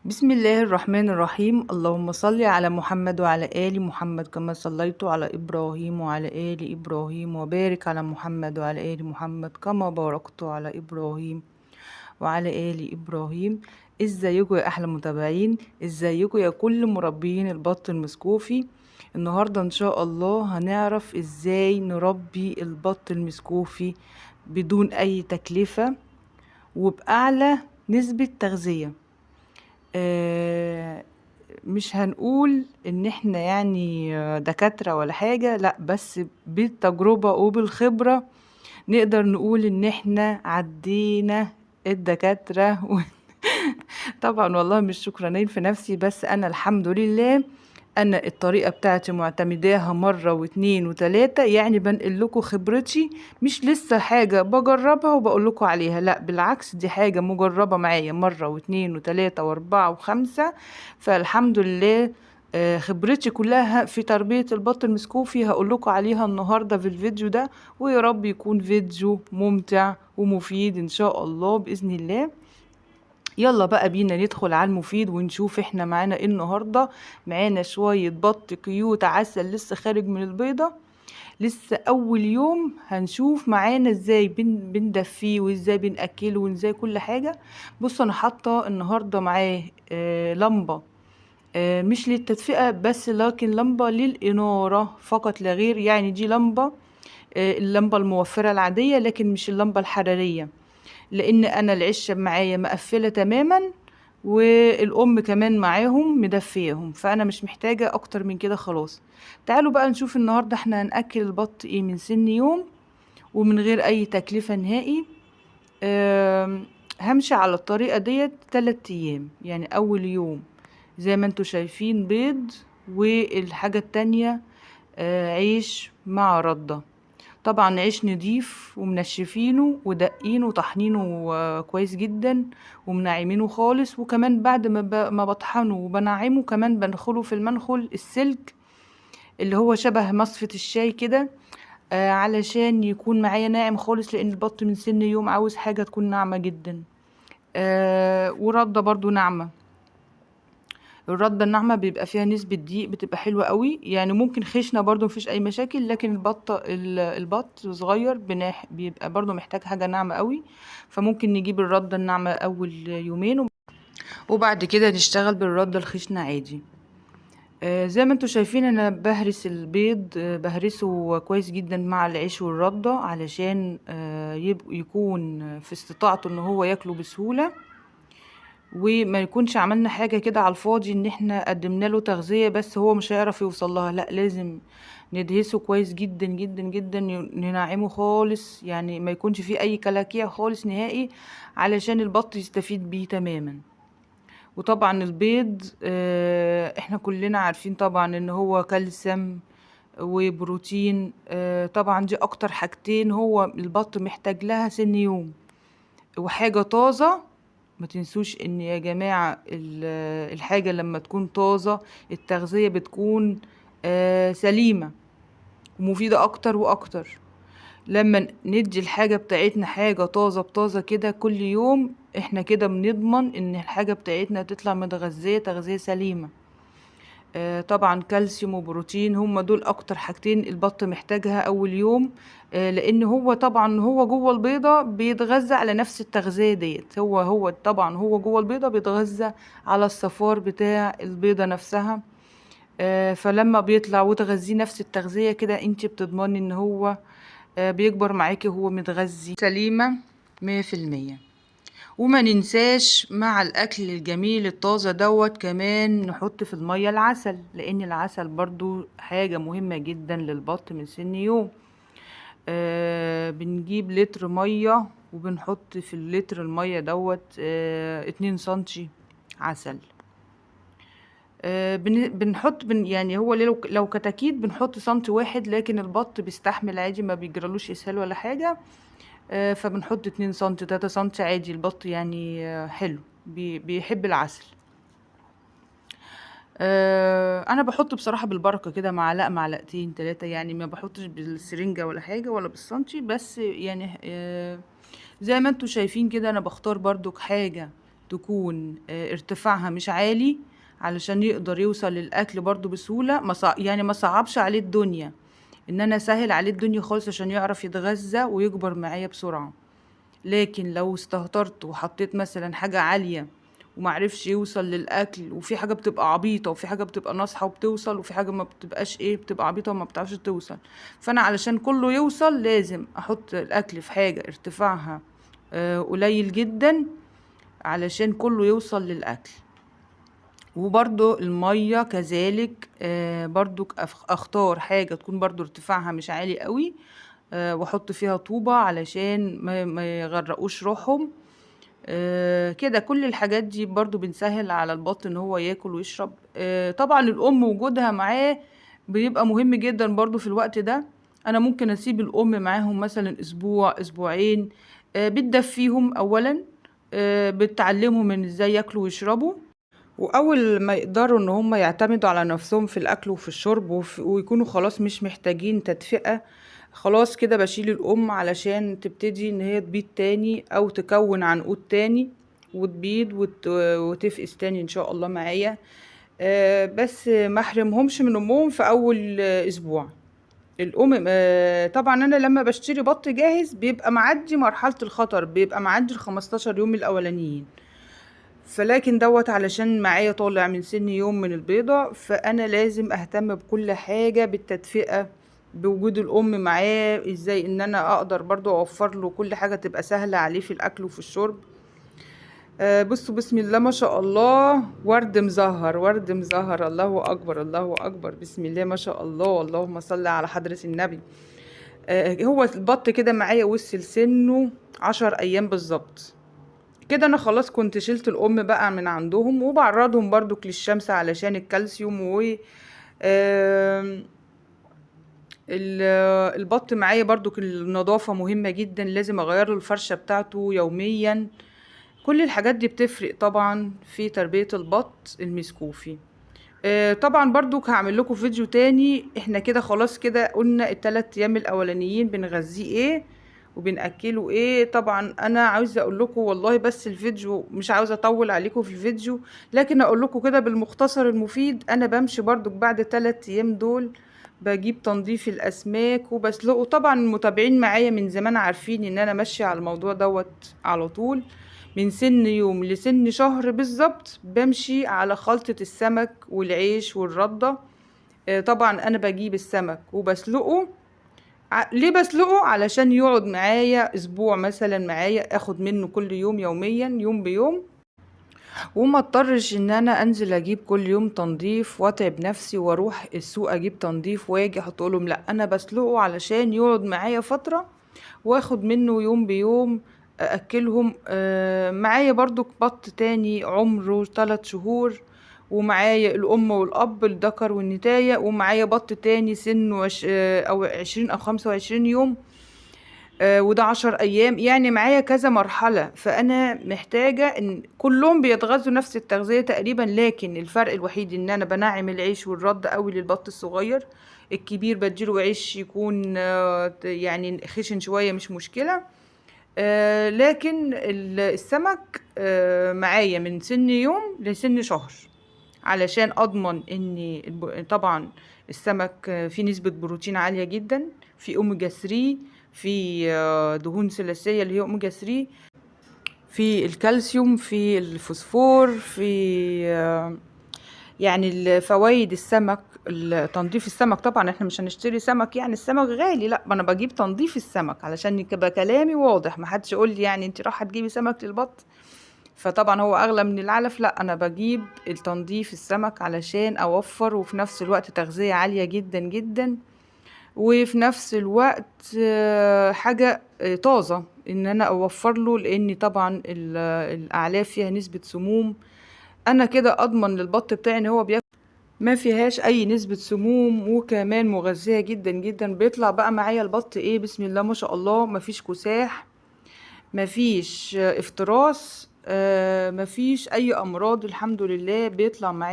بسم الله الرحمن الرحيم. اللهم صل على محمد وعلى آل محمد كما صليت على إبراهيم وعلى آل إبراهيم، وبارك على محمد وعلى آل محمد كما باركت على إبراهيم وعلى آل إبراهيم. ازيكم يا أحلى متابعين، ازيكم يا كل مربيين البط المسكوفي. النهاردة إن شاء الله هنعرف ازاي نربي البط المسكوفي بدون أي تكلفة وبأعلى نسبة تغذية. مش هنقول ان احنا يعني دكاترة ولا حاجة، لا، بس بالتجربة وبالخبرة نقدر نقول ان احنا عدينا الدكاترة. طبعا والله مش شكرانين في نفسي، بس انا الحمد لله انا الطريقة بتاعتي معتمداها مرة واتنين وتلاتة، يعني بنقل لكم خبرتي، مش لسه حاجة بجربها وبقول لكم عليها، لا بالعكس دي حاجة مجربة معايا مرة واتنين وتلاتة واربعة وخمسة. فالحمد لله خبرتي كلها في تربية البط المسكوفي هقول لكم عليها النهاردة في الفيديو ده، ويا رب يكون فيديو ممتع ومفيد ان شاء الله بإذن الله. يلا بقى بينا ندخل على المفيد ونشوف احنا معانا ايه النهارده. معانا شوية بط cute عسل لسه خارج من البيضة، لسه اول يوم. هنشوف معانا ازاي بندفيه وازاي بنأكله وازاي كل حاجة. بصوا انا حاطه النهارده معاه لمبة، مش للتدفئه بس، لكن لمبة للاناره فقط لا غير. يعني دي لمبة، اللمبة الموفره العادية، لكن مش اللمبة الحرارية، لان انا العشه معايا مقفلة تماما والام كمان معاهم مدفياهم، فانا مش محتاجه اكتر من كده خلاص. تعالوا بقى نشوف النهارده احنا هنأكل البط ايه من سن يوم ومن غير اي تكلفة نهائي. همشي على الطريقة ديت 3 ايام. يعني اول يوم زي ما انتوا شايفين بيض، والحاجة التانية عيش مع رده. طبعا عيش نضيف ومنشفينه ودقينه وطحنينه كويس جدا ومنعمينه خالص، وكمان بعد ما بطحنه وبنعمه كمان بنخله في المنخل السلك اللي هو شبه مصفة الشاي كده، علشان يكون معايا ناعم خالص، لان البط من سن يوم عاوز حاجة تكون ناعمة جدا. ورده برضو ناعمة. الردة الناعمة بيبقى فيها نسبة دقيق بتبقى حلوة قوي، يعني ممكن خشنة برضو مفيش أي مشاكل، لكن البط صغير بيبقى برضو محتاج حاجة ناعمة قوي، فممكن نجيب الردة الناعمة أول يومين وبعد كده نشتغل بالردة الخشنة عادي. زي ما انتوا شايفين انا بهرس البيض، بهرسه كويس جدا مع العيش والردة علشان يكون في استطاعته ان هو ياكله بسهولة، وما يكونش عملنا حاجة كده على الفاضي ان احنا قدمنا له تغذية بس هو مش هيعرف يوصل لها. لا، لازم ندهسه كويس جدا جدا جدا، ننعمه خالص، يعني ما يكونش فيه اي كلاكيع خالص نهائي، علشان البط يستفيد بيه تماما. وطبعا البيض، احنا كلنا عارفين طبعا ان هو كالسيوم وبروتين، طبعا دي اكتر حاجتين هو البط محتاج لها سن يوم، وحاجة طازة. ما تنسوش ان يا جماعة الحاجة لما تكون طازة التغذية بتكون سليمة ومفيدة اكتر واكتر. لما ندي الحاجة بتاعتنا حاجة طازة بطازة كده كل يوم، احنا كده بنضمن ان الحاجة بتاعتنا تطلع متغذية تغذية سليمة. طبعا كالسيوم وبروتين هم دول اكتر حاجتين البط محتاجها اول يوم، لان هو طبعا هو جوه البيضة بيتغذى على نفس التغذية ديت. هو طبعا هو جوه البيضة بيتغذى على الصفار بتاع البيضة نفسها، فلما بيطلع وتغذية نفس التغذية كده انت بتضمني ان هو بيكبر معاكي وهو متغذي سليمة 100%. وما ننساش مع الاكل الجميل الطازة دوت كمان نحط في المية العسل، لان العسل برضو حاجة مهمة جدا للبط من سن يوم. بنجيب لتر مية وبنحط في اللتر المية دوت 2 سنتي عسل. بنحط يعني هو لو كتاكيت بنحط سنتي واحد، لكن البط بيستحمل عادي ما بيجرالوش اسهال ولا حاجة، فبنحط 2 سنتي 3 سنتي عادي. البط حلو، بيحب العسل. انا بحط بصراحة بالبركة كده معلقة معلقتين 3، يعني ما بحطش بالسرنجة ولا حاجة ولا بالسنتي، بس زي ما انتوا شايفين كده انا بختار برضو حاجة تكون ارتفاعها مش عالي علشان يقدر يوصل للاكل برضو بسهولة، يعني ما صعبش عليه الدنيا، ان انا اسهل عليه الدنيا خالص عشان يعرف يتغذى ويكبر معايا بسرعة. لكن لو استهترت وحطيت مثلا حاجة عالية ومعرفش يوصل للاكل، وفي حاجة بتبقى عبيطه وفي حاجة بتبقى ناصحه وبتوصل، وفي حاجة ما بتبقاش ايه، بتبقى عبيطه وما بتعرفش توصل. فانا علشان كله يوصل لازم احط الاكل في حاجة ارتفاعها قليل جدا علشان كله يوصل للاكل. وبرضو المية كذلك، برضو اختار حاجة تكون برضو ارتفاعها مش عالي قوي، واحط فيها طوبة علشان ما يغرقوش روحهم. كده كل الحاجات دي برضو بنسهل على البط ان هو ياكل ويشرب. طبعا الام وجودها معاه بيبقى مهم جدا برضو في الوقت ده. انا ممكن اسيب الام معاهم مثلا اسبوع اسبوعين، بتدفيهم اولا، بتعلمهم ان ازاي ياكلوا ويشربوا، واول ما يقدروا ان هم يعتمدوا على نفسهم في الاكل وفي الشرب ويكونوا خلاص مش محتاجين تدفئة، خلاص كده بشيل الام علشان تبتدي ان هي تبيض تاني او تكون عنقود تاني وتبيض وتفقس تاني ان شاء الله معايا. بس ما احرمهمش من امهم في اول اسبوع. الام، طبعا انا لما بشتري بط جاهز بيبقى معدي مرحلة الخطر، بيبقى معدي ال 15 يوم الاولانيين، فلكن دوت علشان معايا طالع من سن يوم من البيضة، فانا لازم اهتم بكل حاجة، بالتدفئة، بوجود الام معاه، ازاي ان انا اقدر برضو اوفر له كل حاجة تبقى سهلة عليه في الاكل وفي الشرب. بصوا بسم الله ما شاء الله، ورد مزهر، ورد مزهر، الله اكبر الله اكبر، بسم الله ما شاء الله، اللهم صل على حضرة النبي. هو البط كده معايا وصل سنة 10 ايام بالظبط كده. انا خلاص كنت شلت الام بقى من عندهم، وبعرضهم برضو للشمس علشان الكالسيوم و البط معايا برضو النظافة مهمة جدا، لازم اغير له الفرشة بتاعته يوميا. كل الحاجات دي بتفرق طبعا في تربية البط المسكوفي. طبعا برضو هعمل لكم فيديو تاني. احنا كده خلاص كده قلنا التلات ايام الاولانيين بنغذيه ايه وبنأكله ايه. طبعا انا عاوزه اقول لكم والله، بس الفيديو مش عاوزه اطول عليكم في الفيديو، لكن اقول لكم كده بالمختصر المفيد. انا بمشي برضو بعد 3 ايام دول بجيب تنظيف الاسماك وبسلقه. طبعا المتابعين معايا من زمان عارفين ان انا ماشية على الموضوع دوت على طول، من سن يوم لسن شهر بالظبط بمشي على خلطه السمك والعيش والرده. طبعا انا بجيب السمك وبسلقه. ليه بسلقه؟ علشان يقعد معايا اسبوع مثلا، معايا اخد منه كل يوم يوميا، يوم بيوم، وما اضطرش ان انا انزل اجيب كل يوم تنظيف واتعب نفسي واروح السوق اجيب تنظيف واجي احط لهم. لا، انا بسلقه علشان يقعد معايا فترة واخد منه يوم بيوم اكلهم. معايا برضو بط تاني عمره 3 شهور، ومعايا الام والاب الذكر والنتاية، ومعايا بط تاني سنة او 20 او 25 يوم، وده 10 ايام. يعني معايا كذا مرحلة، فانا محتاجة ان كلهم بيتغذوا نفس التغذية تقريبا، لكن الفرق الوحيد ان انا بنعم العيش والرد قوي للبط الصغير. الكبير بديله عيش يكون يعني خشن شوية مش مشكلة، لكن السمك معايا من سن يوم لسن شهر، علشان اضمن ان طبعا السمك فيه نسبة بروتين عالية جدا، في اوميجا 3، في دهون ثلاثية اللي هي اوميجا 3، في الكالسيوم، في الفوسفور، في يعني الفوائد السمك، تنظيف السمك. طبعا احنا مش هنشتري سمك، يعني السمك غالي، لا ما انا بجيب تنظيف السمك علشان يبقى كلامي واضح، ما حدش يقول لي يعني انت رايحة تجيبي سمك للبط فطبعا هو اغلى من العلف. لا، انا بجيب التنظيف السمك علشان اوفر، وفي نفس الوقت تغذية عالية جدا جدا، وفي نفس الوقت حاجة طازة ان انا اوفر له، لان طبعا الاعلاف فيها نسبة سموم. انا كده اضمن للبط بتاعي ان هو بياكل ما فيهاش اي نسبة سموم، وكمان مغذية جدا جدا. بيطلع بقى معايا البط ايه بسم الله ما شاء الله، ما فيش كساح، ما فيش افتراس، ما فيش اي امراض الحمد لله. بيطلع معايا